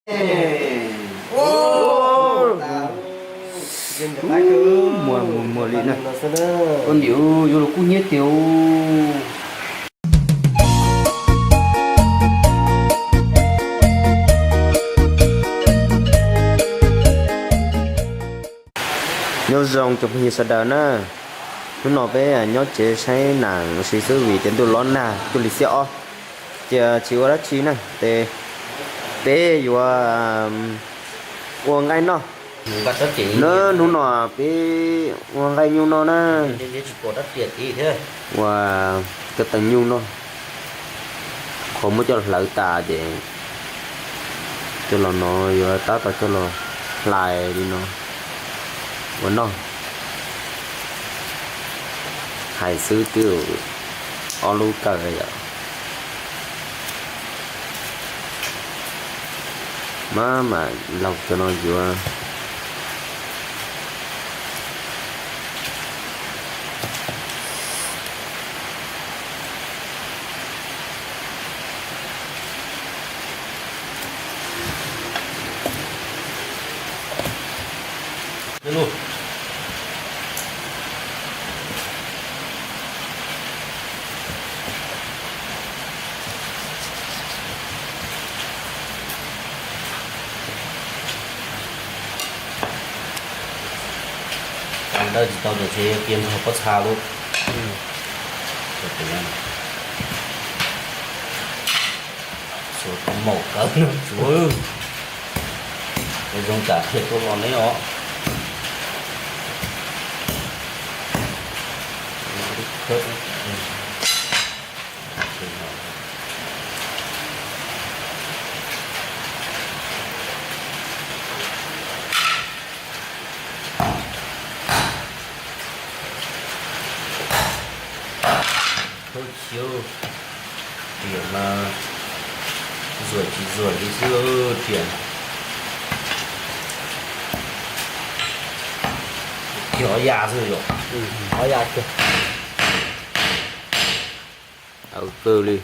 Muag muag muag li na. Koj niam, yuav luag kub hnyiab tiag. Nyob zoo cov phooj ywg sawv daws na, hnub no peb nyob tsev saib nam ua si xwb vim tias ntuj los nag cuag li xiab ob, ces tsis ua dab tsi na, ces peb yuav ua nqaij noj. Hnub no peb ua nqaij nyuj noj na. Ua koj teev nyuj noj, qhov muab coj los hlawv tas ces coj los no yuav tab tom coj los hlais li no ua noj. Hais xwb twb ob lub kawg yom. Maj mam laug cov no yuav. Ntawd tsis tau ces yuav cia nrog pob txha lub. Xuas tau maum kawg no tsuav. Zoo tsam qhia tuaj los neb os. Khawb khiav, riam mas zuam tsis zuam li xwb riam. Kiag ob ya xwb yom. Ob ya kiag. Aw kawg li.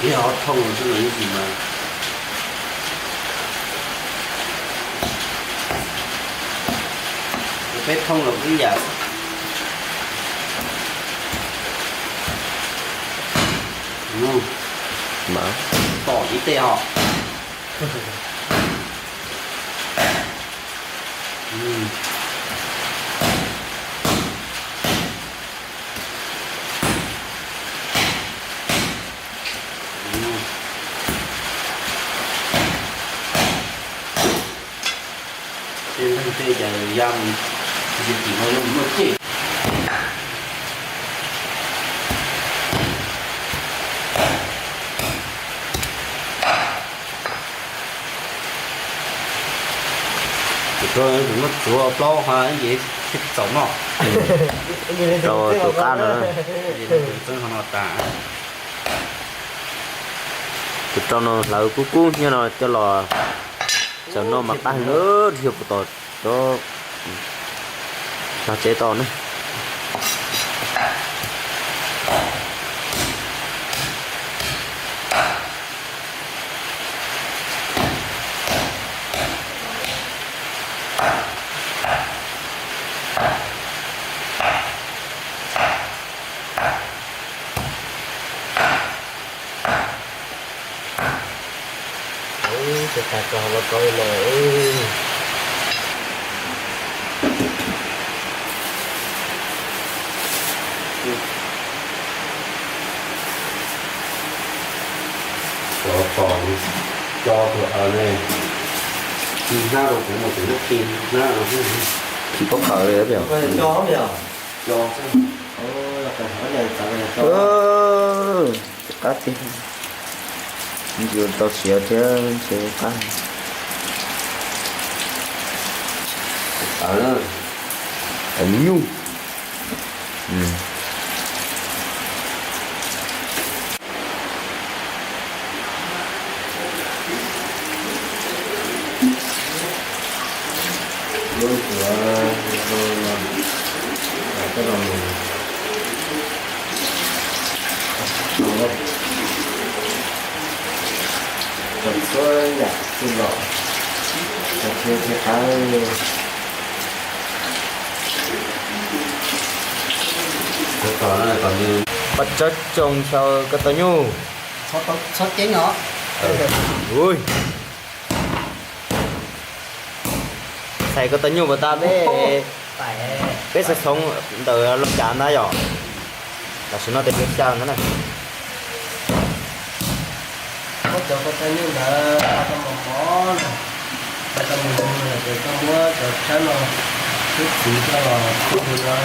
Ib ob thooj xwb los ib tsis mas. Peb thooj los ib yam. Tom ib teg os. Tej neeg tej cas ya mus tim no muaj cem. Tus rau tus muab tsuav plaub ha ces txaus noj. Rau tus qab no. Txeeb ho no tas. Tus rau no hlawv kub kub hnyiab no coj los xaws noj mas qab heev na, dhia puas tos cov tog tsev tau na. Ces tas tso hauv lauj kaub li los. Cov tos, cov tuag ne, ci hnab rau kuv mas kuv muab ci hnab rau xwb. Tsis paub qhawv li. Qab tiag, yuav tau siav thiab ntshe qab. Tawv, tawv nyuj. Tuav no, coj los mus, txhua yam txij los, cov thiab thiab qab. Paj tsawb tsoo xyaw ko taw nyuj. Txhob ceeb os. Txhais ko taw nyuj puas tas peb, peb xov xoov ntawm Looj Cas ntag yom. Tam sim no tes peb xyaw ntag na. Muab cov ko taw nyuj ntawd tau mos mos na, tau mus mus lawm ces koj muab cov tshab no, tshab txiv coj los txhij no,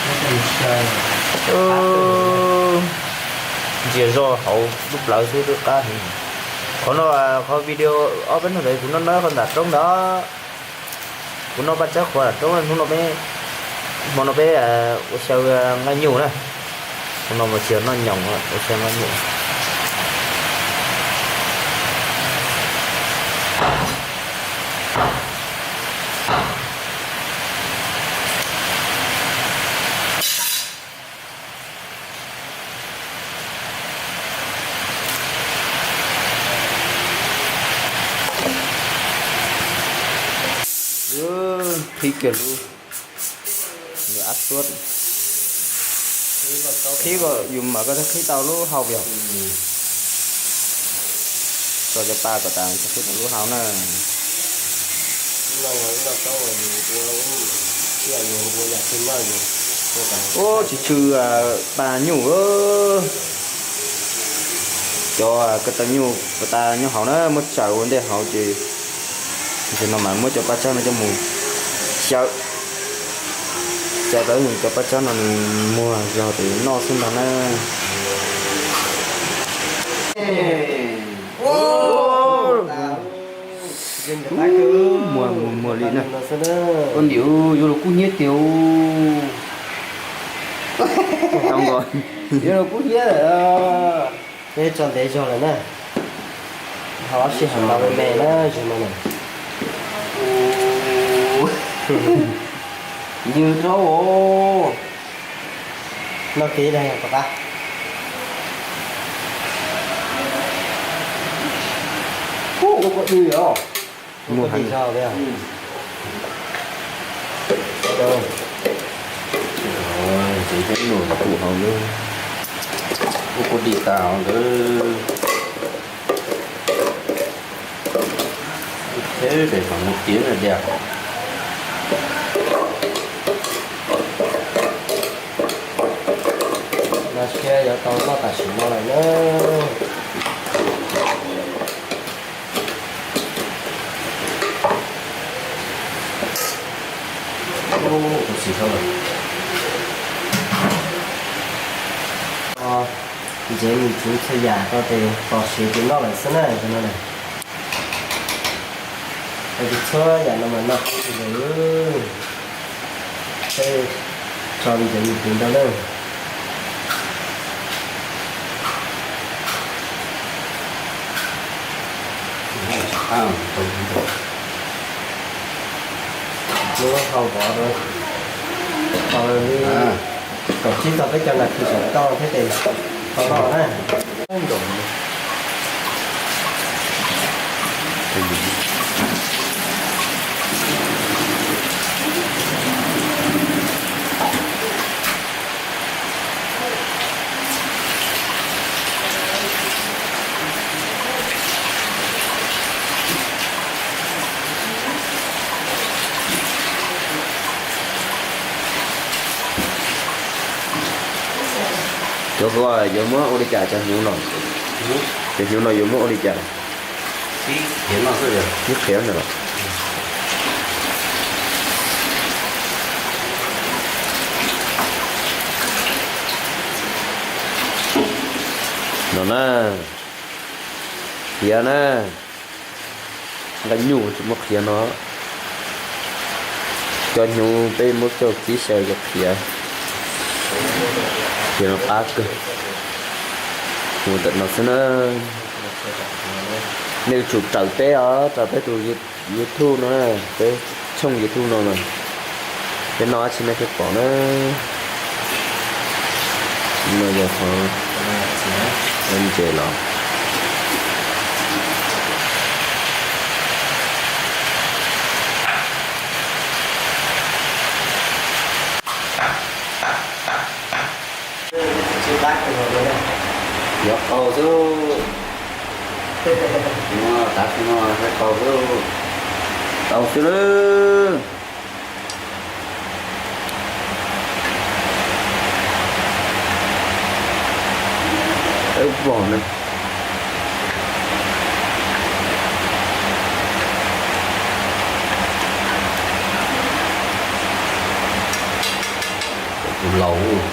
muab coj mus xyaw. Ntsia zoj hauv lub plawv xwb twb qab heev. Qhov no, qhov video ob peb hnub ntawd kuv noj noj qhov nram roob ntawd. Kuv noj paj tsawb qhuav nram roob, hnub no peb, hmo no peb ua xyaw nqaij nyuj na. Hmo no mas tsis yog noj nyoos, ua xyaw nqaij nyuj. Qhib kiag lub, nws ab tuab. Qhib kom yus mam koj thiaj qhib tau lub hau yom. Tso cov pa kom tas thiaj qhib tau lub hau na. Ub, tsis tsw pa nyuj. Cov ko taw nyuj ko taw nyob hauv na, muab tsaws ua ntej hauv ces, ces no mas muab cov paj tsawb no coj mus xyaw. Xyaw tau cov paj tsawb no nws muag zog ces noj xwb ntag na. Muag muag muag li na. Ua ntim, yuav luag kub hnyiab tiag. Tau nkaus, yuav luag kub hnyiab lawm. Peb tso ntev zog lawm na. Ho ob sij hawm ntaus me me na, zog no na. Nws rau os. Noj kev dag tom qab. Ua kua dij os. Ua kua dij zog li. Ces peb noj kuv hauv lub, ua kua dij tas hauv ntawd. Thiab daim no mus tiav na diam. Los sis yuav tau noj tam sim no lawm na. Ntxeev mus txhua yam tau ces tos siav ces noj lawm xwb na, no na. Txhua yam no mas noj ib los, peb tso ntxeev mus txhua ntau na. Lub hau vov rau, kom sib txog peb cov nas this saum toj thiab ces tau noj na. Cov ko yuav muab ua li cas cov hnyuv no? Cov hnyuv no yuav muab ua li cas? Ib qhiav ntawd los. No na, qhiav na, nqaij nyuj tsis muaj qhiav no. Cov hnyuv peb muab coj txib xyaw cov qhiav, qhiav no qab kawg. Mus ntawm no xwb na. Nej yuav tsum raws peb os, raws peb tus YouTube no na, peb Tshooj YouTube no mas peb noj dab tsi nej thiaj pom na. No yog qhov ntses los. Yuav qau xwb. Tav no qau xwb, qau xwb lawm. Peb pom na. Tus laus.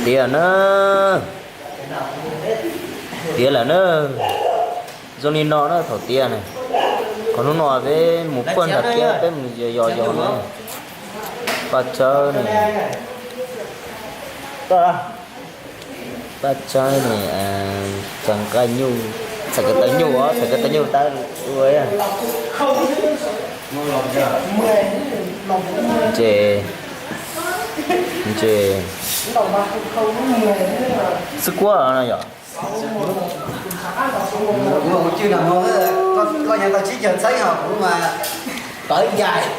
Tiav na, tiav lawm na. Zoo li no na thaum tiav na. Qhov hnub no peb mus puag nram tiab peb mus yos yos no. Paj tsawb ne, paj tsawb ne, txhais nqaij nyuj, txhais ko taw nyuj os, txhais ko taw nyuj tab ua. Ntses, ntses xwb kuab no yom. Kuv mus cwj nram no, koj nyob tau tsib caug txheeb os, kuv mas tawv ncaim.